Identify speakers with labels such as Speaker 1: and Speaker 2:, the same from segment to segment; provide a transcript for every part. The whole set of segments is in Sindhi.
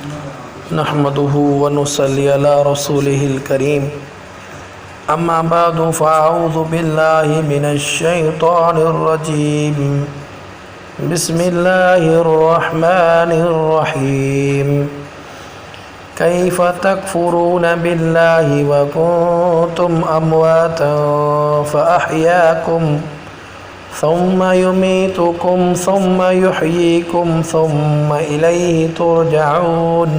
Speaker 1: نحمده ونصلي على رسوله الڪريم اما بعد فاعوذ بالله من الشيطان الرجيم بسم الله الرحمن الرحيم كيف تكفرون بالله وكنتم امواتا فاحياكم ثم يميتكم ثم يحييكم ثم إليه ترجعون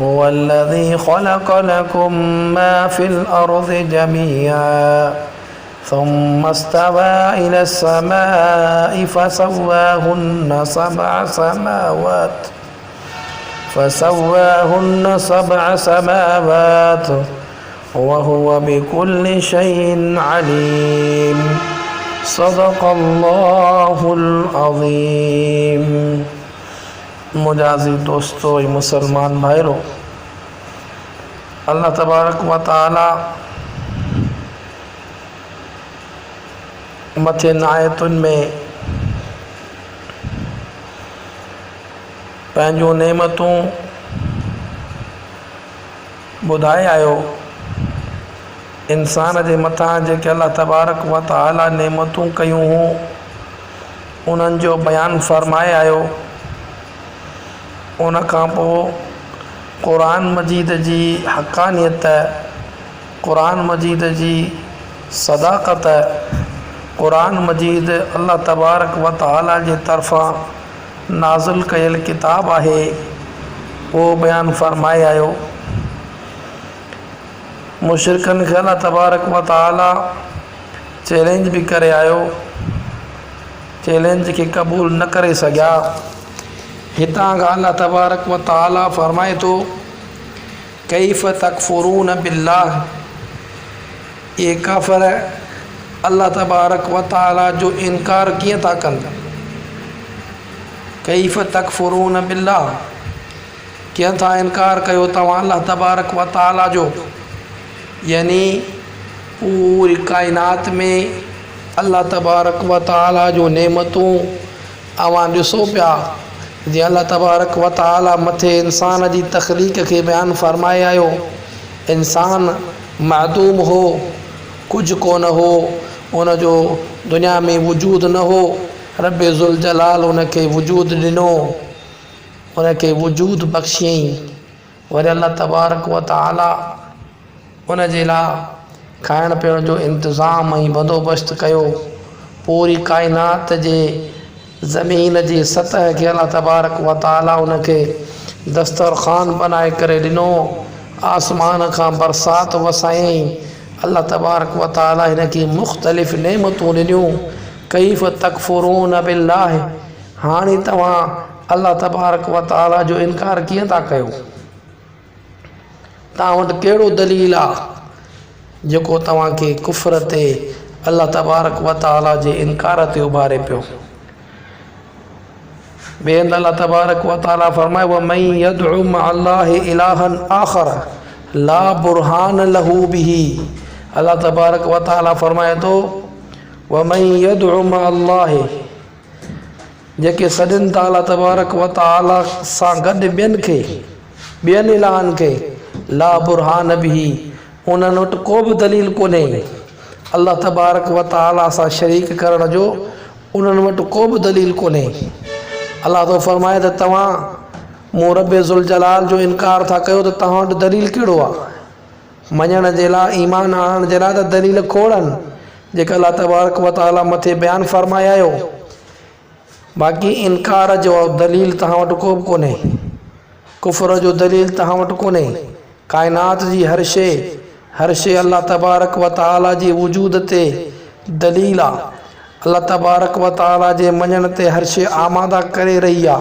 Speaker 1: هو الذي خلق لكم ما في الأرض جميعا ثم استوى إلى السماء فسواهن سبع سماوات فسواهن سبع سماوات وهو بكل شيء عليم صدق الله العظيم منهنجا عزيز دوستو ۽ مسلمان ڀائرو الله تبارڪ و تعالي مٿين آيتن ۾ پنهنجون نعمتون ٻڌائي آيو، انسان جي مٿان جيڪي الله تبارڪ و تعاليٰ نعمتون ڪيون هون، انهن جو بيان فرمائي آيو. ان کان پوء قرآن مجيد جي حقانيت، قرآن مجيد جي صداقت، قرآن مجيد الله تبارڪ و تعاليٰ جي طرفان نازل ڪيل ڪتاب آهي، اهو بيان فرمائي آيو. مشرڪن کي الله تبارڪ و تعالي چئلينج به ڪري آيو، چئلينج کي قبول نه ڪري سگهيا. هتان کان الله تبارڪ و تعالي فرمائي ٿو، ڪيف تڪفرون بالله اهي ڪافر الله تبارڪ و تعالي جو انڪار ڪيئن ٿا ڪن؟ ڪيف تڪفرون بالله ڪيئن ٿا انڪار ڪيو توهان الله تبارڪ و تعالي جو؟ يعني پوري ڪائنات ۾ الله تبارڪ و تعالي جون نعمتون اوهان ڏسو پيا جيئن الله تبارڪ و تعالي مٿي انسان جي تخليق کي بيان فرمائي آيو انسان معدوم هو، ڪجهه ڪونه هو، ان جو دنيا ۾ وجود نه هو، رب ذوالجلال ان کي وجود ڏنو، ان کي وجود بخشيائين، وري الله تبارڪ و تعاليٰ ان جي لاء کائڻ پيئڻ جو انتظام ۽ بندوبست ڪيو، پوري ڪائنات جي زمين جي سطح کي الله تبارڪ و تعاليٰ ان کي دسترخوان بنائي ڪري ڏنو، آسمان کان برسات وسايائين، الله تبارڪ و تعاليٰ هن کي مختلف نعمتون ڏنيون، ڪيف تڪفرون بالله هاڻي توهان الله تبارڪ و تعاليٰ جو انڪار ڪيئن ٿا ڪيو؟ توهان وٽ ڪهڙو دليل آ جيڪو توهان کي ڪفر تي الله تبارڪ و تعاليٰ جي انڪار تي اڀاري پيو؟ ٻئي هنڌ الله تبارڪ و تعاليٰ فرمايو ومن يدع مع الله الها آخر لا برهان له به الله تبارڪ و تعاليٰ فرمائي ٿو ومن يدع مع الله جيڪي سڏين ٿا الله تبارڪ و تعاليٰ سان گڏ ٻين کي، ٻين الهن کي، لا برهان به، انهن وٽ ڪو به دليل ڪونهي، الله تبارڪ و تعاليٰ سان شريڪ ڪرڻ جو انهن وٽ ڪو به دليل ڪونهي. الله ٿو فرمائي ته توهان مون رب ذوالجلال جو انڪار ٿا ڪيو ته توهان وٽ دليل ڪهڙو آهي؟ مڃڻ جي لاء، ايمان آڻڻ جي لاء ته دليل کوڙ آهن، جيڪي الله تبارڪ و تعاليٰ مٿي بيان فرمائي آيو. باقي انڪار جو دليل توهان وٽ ڪو به ڪونهي. ڪفر جو دليل توهان وٽ ڪونهي. ڪائنات جي هر شيء، هر شيء الله تبارڪ و تعاليٰ جي وجود تي دليل آ. الله تبارڪ و تعاليٰ جي مڃڻ تي هر شيء آماده ڪري رهي آ.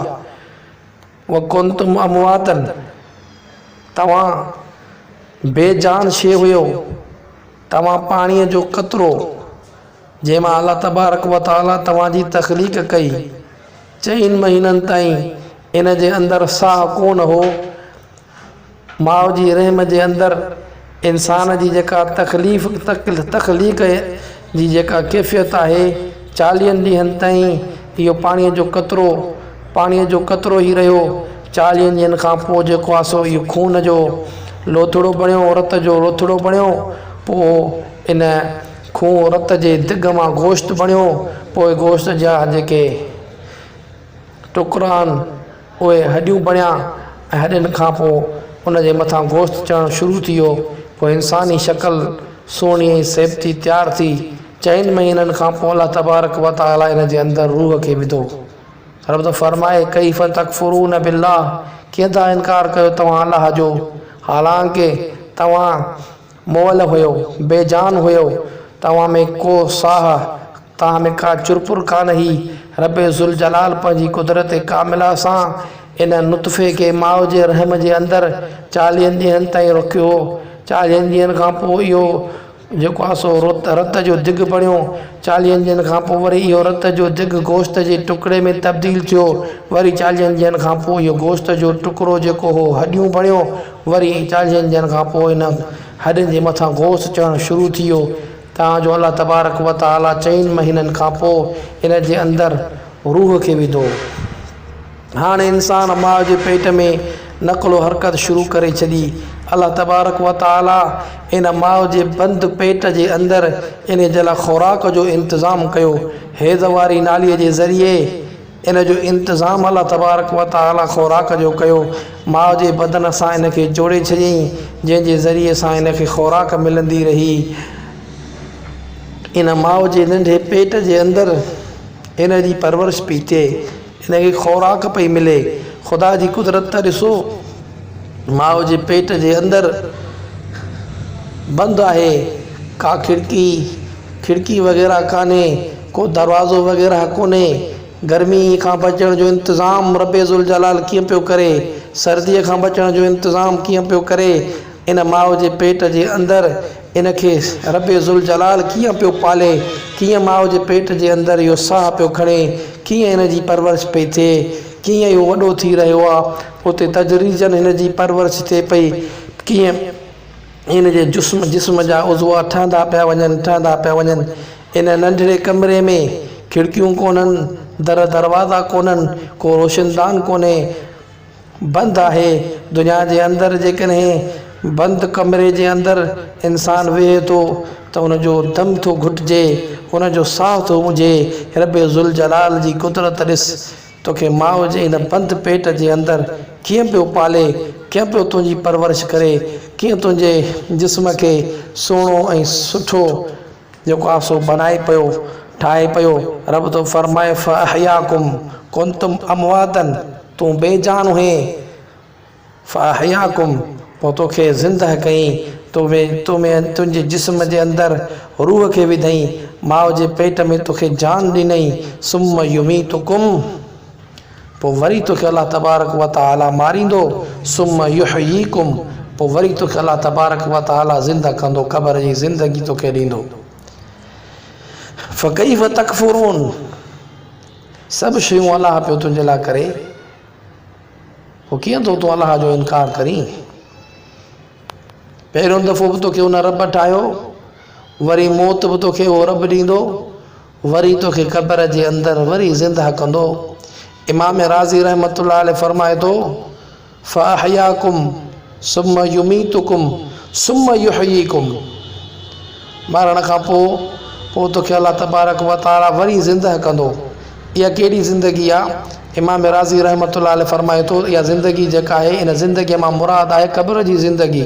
Speaker 1: وڪنتم امواتا توهان بي جان شيء هيو، توهان پاڻيء جو قطرو، جنهن مان الله تبارڪ و تعاليٰ توهان جي تخليق ڪئي، چئن مهينن تائين ان جي اندر ساهه ڪونه هو، ماء جي رحم جي اندر انسان جي جيڪا تخليف تخليق جي جيڪا ڪيفيت آهي، چاليهن ڏينهن تائين اهو پاڻيء جو قطرو پاڻيء جو قطرو ئي رهيو. چاليهن ڏينهن کان پوء جيڪو آهي سو اهو خون جو لوٿڙو بڻيو، رت جو لوٿڙو بڻيو، پوء ان خون رت جي دڳ مان گوشت بڻيو، پوء گوشت جا جيڪي ٽڪرا آهن اهي هڏيون بڻيا ۽ هڏين کان پوء ان جي مٿان گوشت چڙهڻ شروع ٿي ويو، پوء انساني شڪل سهڻي ۽ سيبتي تيار ٿي. چئن مهينن کان پوء الله تبارڪ و تعاليٰ ان جي اندر روح کي وڌو. رب ٿو فرمائي، ڪيف تڪفرون بالله ڪيئن ٿا انڪار ڪيو توهان الله جو حالانڪه توهان مئل هيو، بي جان هيو، توهان ۾ ڪو ساهه، توهان ۾ ڪا چرپر ڪانه هئي، رب ذوالجلال پنهنجي قدرت ڪامله سان ان نطفي کي ماء جي رحم جي اندر چاليهن ڏينهن تائين رکيو هو، چاليهن ڏينهن کان پوء اهو جيڪو آهي سو رت رت جو دڳ بڻيو. چاليهن ڏينهن کان پوء وري اهو رت جو دڳ گوشت جي ٽڪڙي ۾ تبديل ٿيو. وري چاليهن ڏينهن کان پوء اهو گوشت جو ٽڪرو جيڪو هو هڏيون بڻيو. وري چاليهن ڏينهن کان پوء ان هڏين جي مٿان گوشت چڙهڻ شروع ٿي ويو. تان جو الله تبارڪ و تعاليٰ چئن مهينن کان پوء ان جي اندر روح کي وڌو. هاڻي انسان ماء جي پيٽ ۾ نقل و حرڪت شروع ڪري ڇڏي. الله تبارڪ و تعاليٰ ان ماء جي بند پيٽ جي اندر انهي جي لاء خوراڪ جو انتظام ڪيو. حيض واري ناليء جي ذريعي ان جو انتظام الله تبارڪ و تعاليٰ خوراڪ جو ڪيو. ماء جي بدن سان ان کي جوڙي ڇڏيائين، جنهن جي ذريعي سان ان کي خوراڪ ملندي رهي. ان ماء جي ننڍي پيٽ جي اندر ان جي پرورش پئي ٿئي. هن کي خوراڪ پئي ملي. خدا جي قدرت ته ڏسو، ماء جي پيٽ جي اندر بند آهي، ڪا کڙڪي، کڙڪي وغيره ڪانهي، ڪو دروازو وغيره ڪونهي. گرمي کان بچڻ جو انتظام رب ذوالجلال ڪيئن پيو ڪري، سرديء کان بچڻ جو انتظام ڪيئن پيو ڪري، ان ماء جي پيٽ جي اندر ان کي رب ذوالجلال ڪيئن پيو پالي، ڪيئن ماء جي پيٽ جي اندر اهو ساهه پيو کڻي، ڪيئن هن جي پرورش پئي ٿئي، ڪيئن اهو وڏو ٿي رهيو آ، اتي تدريجاً هن جي پرورش ٿئي پئي، ڪيئن هن جي جسم جسم جا عضوا ٺهندا پيا وڃن، ٺهندا پيا وڃن. ان ننڍڙي ڪمري ۾ کڙڪيون ڪونهن، در دروازا ڪونهن، ڪو روشندان ڪونهي، بند آهي. دنيا جي اندر جيڪڏهن بند ڪمري جي اندر انسان ويهي ٿو ته ان جو دم ٿو گهٽجي، ان جو ساهه ٿو منجهي. رب ذوالجلال جي قدرت ڏس، توکي ماء جي ان بند پيٽ جي اندر ڪيئن پيو پالي، ڪيئن پيو تنهنجي پرورش ڪري، ڪيئن تنهنجي جسم کي سهڻو ۽ سٺو جيڪو آهي سو بنائي پيو، ٺاهي پيو. رب ٿو فرمائي، فاحياڪم ڪنتم امواتا تون بي جان هئين، فاحياڪم پوء توکي زندهه ڪيائين، تو ۾ تو ۾ تنهنجي جسم جي اندر روح کي وڌائين، ماء جي پيٽ ۾ توکي جان ڏنائين، ثم يميتڪم پوء وري توکي الله تبارڪ و تعاليٰ ماريندو، ثم يحييڪم پوء وري توکي الله تبارڪ و تعاليٰ زنده ڪندو، قبر جي زندگي توکي ڏيندو. فڪيف تڪفرون سڀ شيون الله پيو تنهنجي لاء ڪري، پوء ڪيئن ٿو تون الله جو انڪار ڪرين؟ پهريون دفعو به توکي ان رب ٺاهيو، وري موت به توکي اهو رب ڏيندو، وري توکي قبر جي اندر وري زنده ڪندو. امام رازي رحمة الله عليه فرمائي ٿو، فاحياڪم ثم يميتڪم ثم يحييڪم مرڻ کان پوء پوء توکي الله تبارڪ و تعالي وري زنده ڪندو. اها ڪهڙي زندگي آ؟ امام رازي رحمة الله عليه فرمائي ٿو، اها زندگي جيڪا آهي ان زندگي مان مراد آهي قبر جي زندگي.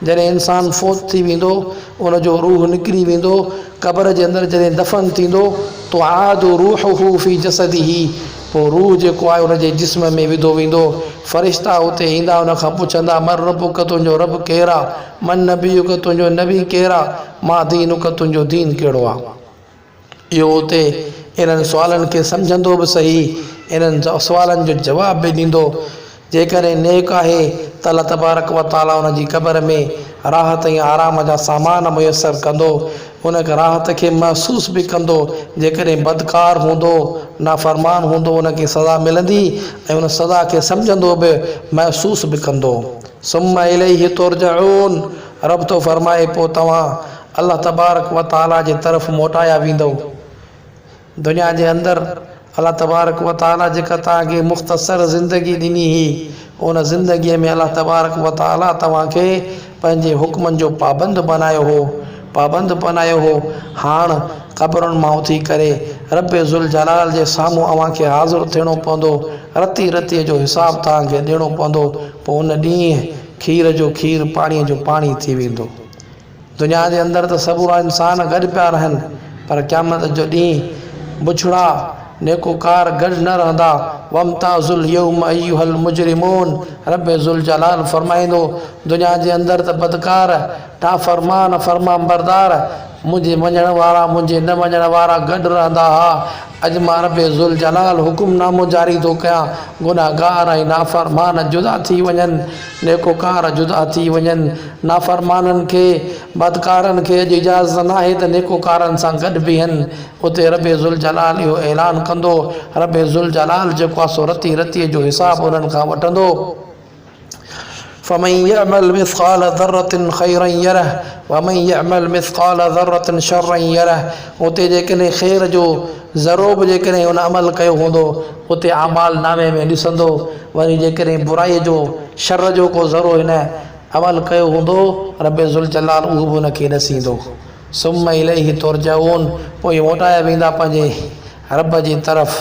Speaker 1: جڏهن انسان فوت ٿي ويندو، ان جو روح نڪري ويندو، قبر جي اندر جڏهن دفن ٿيندو، تعاد روحه في جسده، پوء روح جيڪو آهي ان جي جسم ۾ وڌو ويندو، فرشتا اتي ايندا ان کان پڇندا، من ربک تنهنجو رب ڪير آ؟ من نبيک تنهنجو نبي ڪير آ؟ ما دينک تنهنجو دين ڪهڙو آ؟ اهو اتي انهن سوالن کي سمجهندو به سهي، انهن سوالن جو جواب به ڏيندو. جيڪڏهن نيڪ آهي ته الله تبارڪ و تعاليٰ ان جي قبر ۾ راحت ۽ آرام جا سامان ميسر ڪندو، ان راحت کي محسوس به ڪندو. جيڪڏهن بدڪار هوندو، نافرمان هوندو ان کي سزا ملندي ۽ ان سزا کي سمجهندو به، محسوس به ڪندو. ثم اليه ترجعون رب ٿو فرمائي پوء توهان الله تبارڪ و تعاليٰ جي طرف موٽايا ويندؤ. دنيا جي اندر الله تبارڪ و تعاليٰ جيڪا توهان کي مختصر زندگي ڏني هئي، ان زندگيء ۾ الله تبارڪ و تعاليٰ توهان کي پنهنجي حڪمن جو پابند بنايو هو، پابند بنايو هو، هاڻ قبرن مان اٿي ڪري رب ذوالجلال جي سامهون اوهان کي حاضر ٿيڻو پوندو، رتي رتيء جو حساب توهان کي ڏيڻو پوندو، پوء ان ڏينهن کير جو کير پاڻيء جو پاڻي ٿي ويندو. دنيا جي اندر ته سمورا انسان گڏ پيا رهن پر قيامت جو ڏينهن بڇڙا نيڪوڪار گڏ نه رهندا، وامتازوا اليوم ايها المجرمون رب ذوالجلال فرمائيندو دنيا جي اندر ته بدڪار، نافرمان، فرمانبردار، منهنجي مڃڻ وارا منهنجي نه مڃڻ وارا گڏ رهندا ها، اڄ مان رب ذوالجلال حڪم نامو جاري ٿو ڪيان گنهگار ۽ نافرمان جدا ٿي وڃن، نيڪوڪار جدا ٿي وڃن، نافرمانن کي، بدڪارن کي اڄ اجازت ناهي ته نيڪوڪارن سان گڏ بيهن، اتي رب ذوالجلال اهو اعلان ڪندو، رب ذوالجلال جيڪو آهي سو رتي رتيء جو حساب انهن کان وٺندو. فمن يعمل مثقال ذرة خيرا يره ومن يعمل مثقال ذرة شرا يره اتي جيڪڏهن خير جو ذرو به جيڪڏهن هن عمل ڪيو هوندو اتي اعمال نامي ۾ ڏسندو وري جيڪڏهن برائي جو شر جو ڪو ذرو هن عمل ڪيو هوندو رب ذوالجلال اهو به هن کي ڏسيندو ثم اليه ترجعون پوء موٽايا ويندا پنهنجي رب جي طرف.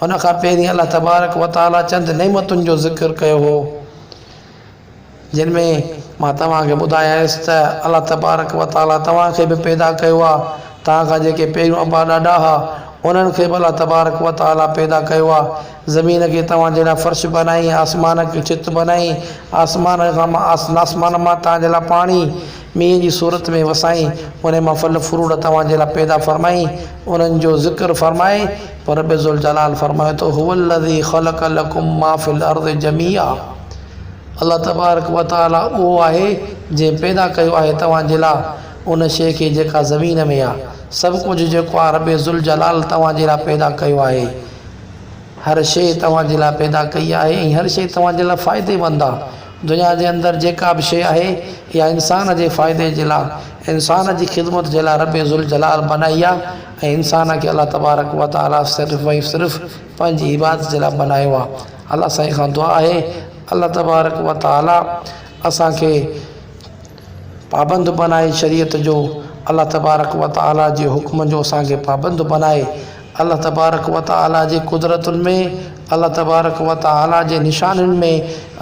Speaker 1: ان کان پهرين الله تبارڪ و تعاليٰ چند نعمتن جو ذڪر ڪيو هو، جن ۾ مان توهان کي ٻڌايائس ته الله تبارڪ و تعاليٰ توهان کي به پيدا ڪيو آهي، توهان کان جيڪي پهريون ابا ڏاڏا ها، انهن کي به الله تبارڪ و تعاليٰ پيدا ڪيو آهي، زمين کي توهان جي لاء فرش بنائين، آسمان کي ڇت بنائين، آسمان کان آسمان مان توهان جي لاء پاڻي مينهن جي صورت ۾ وسائين، انهي مان ڦل فروٽ توهان جي لاء پيدا فرمائين، انهن جو ذڪر فرمائي پوء رب ذوالجلال فرمائي ٿو، هو الذي خلق لڪم ما في الارض جميعا الله تبارڪ وتعاليٰ اهو آهي جنهن پيدا ڪيو آهي توهان جي لاء ان شيء کي جيڪا زمين ۾ آهي، سڀ ڪجهه جيڪو آهي رب ذوالجلال توهان جي لاء پيدا ڪيو آهي. هر شيء توهان جي لاء پيدا ڪئي آهي ۽ هر شيء توهان جي لاء فائديمند آهي. دنيا جي اندر جيڪا به شيء آهي اها انسان جي فائدي جي لاء، انسان جي خدمت جي لاء رب ذوالجلال بنائي آهي ۽ انسان کي الله تبارڪ و تعاليٰ صرف ۽ صرف پنهنجي عبادت جي لاء بنايو آهي. الله سائين کان دعا آهي الله تبارڪ و تعاليٰ اسان کي پابند بنائي شريعت جو، الله تبارڪ و تعاليٰ جي حڪم جو اسان کي پابند بنائي، الله تبارڪ و تعاليٰ جي قدرتن ۾، الله تبارڪ و تعاليٰ جي نشانين ۾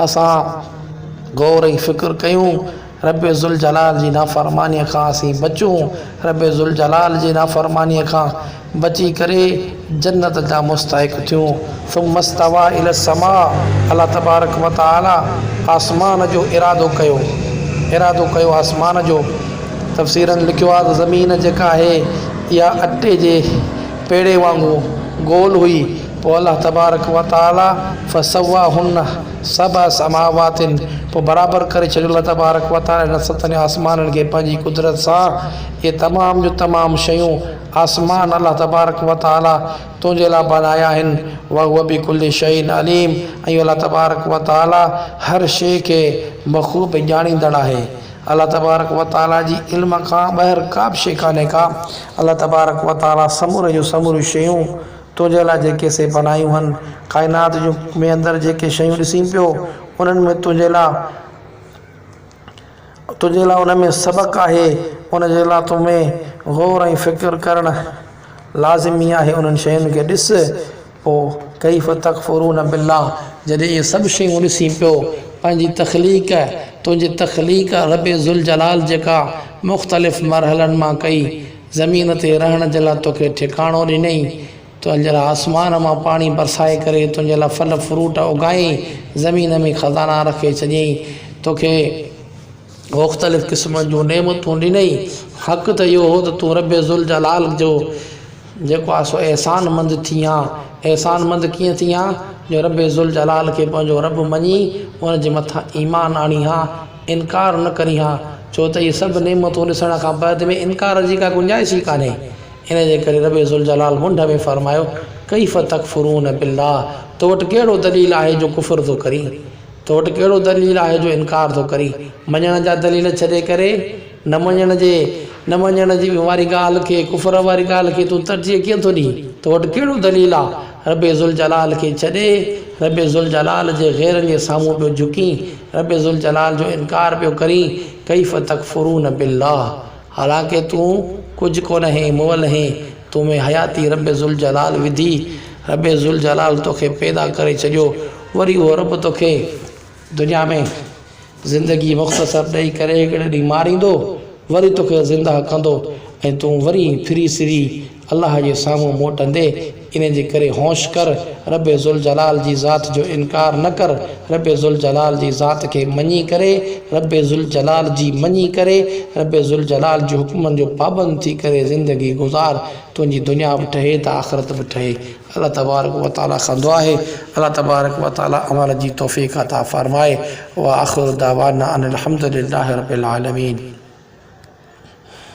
Speaker 1: اسان غور ۽ فڪر ڪيون، رب ذوالجلال جي نافرمانيء کان اسين بچون، رب ذوالجلال جي نافرمانيء کان بچي ڪري جنت جا مستحق ٿيون. ثم استويٰ الي السماء الله تبارڪ و تعاليٰ آسمان جو ارادو ڪيو، ارادو ڪيو آسمان جو. تفسيرن لکيو آهي ته زمين جيڪا آهي اها اٽي جي پيڙي وانگر گول هئي، پوء الله تبارڪ و تعاليٰ فسواهن سبع سماوات پوء برابر ڪري ڇڏيو الله تبارڪ و تعاليٰ انهن ستن آسمانن کي پنهنجي قدرت سان اهي تمام جون تمام شيون آسمان الله تبارڪ و تعاليٰ تنهنجي لاء بنايا آهن، وهو بڪل شيء عليم ۽ الله تبارڪ و تعاليٰ هر شيء کي بخوب ڄاڻيندڙ آهي. الله تبارڪ و تعاليٰ جي علم کان ٻاهر ڪا به شيء ڪانهي ڪا. الله تبارڪ و تعاليٰ سموري جون سموريون شيون تنهنجي لاء جيڪي سي بنايون هن، ڪائنات جون ۾ اندر جيڪي شيون ڏسين پيو، انهن ۾ تنهنجي لاء تنهنجي لاء ان ۾ سبق آهي، ان جي لاء تو ۾ غور ۽ فڪر ڪرڻ لازمي آهي، انهن شين کي ڏس، پوء ڪيف تڪفرون بالله جڏهن اهي سڀ شيون ڏسين پيو، پنهنجي تخليق، تنهنجي تخليق رب ذوالجلال جيڪا مختلف مرحلن مان ڪئي، زمين تي رهڻ جي لاء توکي ٺڪاڻو ڏنئي، تنهنجي لاء آسمان مان پاڻي برسائي ڪري تنهنجي لاء ڦل فروٽ اگائين، زمين ۾ خزانا رکي ڇڏيائين، توکي مختلف قسمن جون نعمتون ڏنئي، حق ته اهو هو ته تون رب ذوالجلال جو جيڪو آهي سو احسان مند ٿين ها، احسان مند ڪيئن ٿين ها جو رب ذوالجلال کي پنهنجو رب مڃي ان جي مٿان ايمان آڻين ها، انڪار نه ڪرين ها، ڇو ته اهي سڀ نعمتون ڏسڻ کان بعد ۾ انڪار جي ڪا گنجائش ئي ڪانهي. ان جي ڪري رب ذوالجلال منڍ ۾ فرمايو، ڪيف تڪفرون بالله تو وٽ ڪهڙو دليل آهي جو ڪفر ٿو ڪرين؟ تو وٽ ڪهڙو دليل آهي جو انڪار ٿو ڪرين؟ مڃڻ جا دليل ڇڏي ڪري نه مڃڻ جي نه مڃڻ جي واري ڳالهه کي، ڪفر واري ڳالهه کي تون ترجيح ڪيئن ٿو ڏين؟ تو وٽ ڪهڙو دليل آ؟ رب ذوالجلال کي ڇڏي، رب ذوالجلال جي غيرن جي سامهون پيو جهڪين، رب ذوالجلال جو انڪار پيو ڪرين، ڪيف تڪفرون بالله حالانڪه تون ڪجهه ڪونه هين، مئل هين، تو ۾ حياتي رب ذوالجلال وڌي، رب ذوالجلال توکي پيدا ڪري ڇڏيو، وري اهو رب توکي دنيا ۾. زندگي مختصر ڏئي ڪري هڪڙي ڏينهن ماريندو، وري توکي زنده ڪندو ۽ تون وري ڦري سري الله جي سامهون موٽندين، انهي جي ڪري هوش ڪر، رب ذوالجلال جي ذات جو انڪار نه ڪر، رب ذوالجلال جي ذات کي مڃي ڪري، رب ذوالجلال جي مڃي ڪري، رب ذوالجلال جي حڪمن جو پابند ٿي ڪري زندگي گذار، تنهنجي دنيا به ٺهي ته آخرت به ٺهي. الله تبارڪ و تعالي کان دعا آهي الله تبارڪ و تعالي عمل جي توفيق عطا فرمائي واخر دعوانا ان الحمد لله رب العالمين.